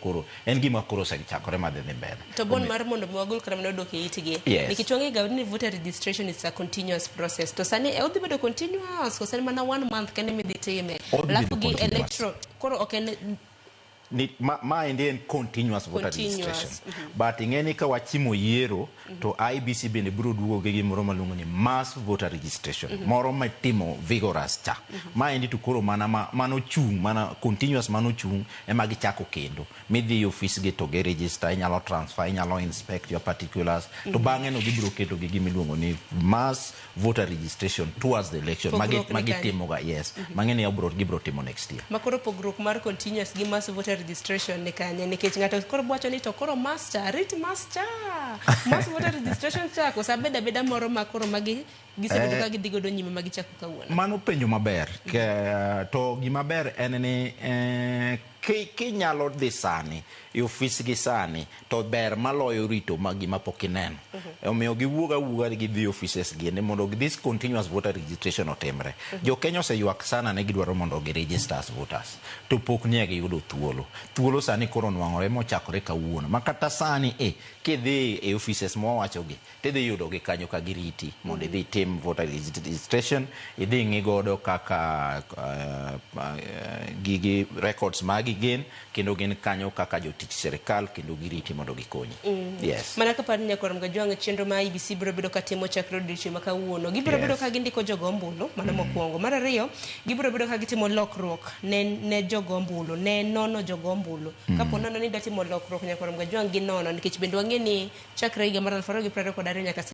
koro en gima koro osechakore madhi dhi mbele. To bon mar mondo mi wagol kata mana odok e itgi. Yes. Nikech wang'e ga ni voter registration is a continuous process. To sani e odhi bedo continuous koso en mana one month kende midhi time. Odhi Alafu bedo gi continuous. electro koro ok en Ni, ma endi en continuous voter Continuous, registration. But ing'e ni ka wachimo yiero to IEBC bende biro duogo gi gimoro maluongo ni mass voter registration. Moro mitimo vigorous cha. Ma endi to koro mana ma, manochung' mana continuous manochung' ema gichako kendo. Midhi e ofis gi to gi register, inyalo transfer, inyalo inspect your particulars. To bang'e no gibiro keto gi gima iluongo ni mass voter registration towards the election. Pogruok ni Magi kanye? timoga, yes. Mang'e ni gibro timo next year. Ma koro pogruok mar continuous gi mass voter registration ni kanye? Nikech ng'ato koro wacho ni to koro mass cha, rit mass cha. Mass voter registration cha koso abeda abeda moro ma koro magi gisebedo ka gidhi godo nyime ma gichako kawuono. Mano penjo maber. To gima ber en ni kinyalo dhi sani e ofis gi sani to ber maloyo rito ma gima pok ineno. Omiyo giwuog awuoga gidhi offices gi mondo this continuous voter registration otimre. Jo Kenya oseywak sana ni gidwaro mondo gi register as voters to pok nie giyudo thuolo. Thuolo sani koro onwang'ore mochakore kawuono. Ma kata sani e kidhi e offices mwawacho gi tidhi yudo gi kanyo ka giriti mondo idhi itim voter registration, idhi ng'i godo kaka gigi records magi gin kendo gin kanyo kaka jotich sirikal kendo giriti mondo gikonyi. Yes. Mana kapar ni nyakwar Mgajwang' chenro ma IEBC biro bedo katimo chakre odiochieng' ma kawuono. Gibiro bedo ka gindiko jogo ombulu, mano mokwongo. Mar ariyo, gibiro bedo ka gitimo lokruok ne jogo ombulu, ne nono jogo ombulu. Kapo nono ni idwa timo lokruok nyakwar Mgajwang' ginono nikech bende wang'e ni chakre higa mar 2022 nyaka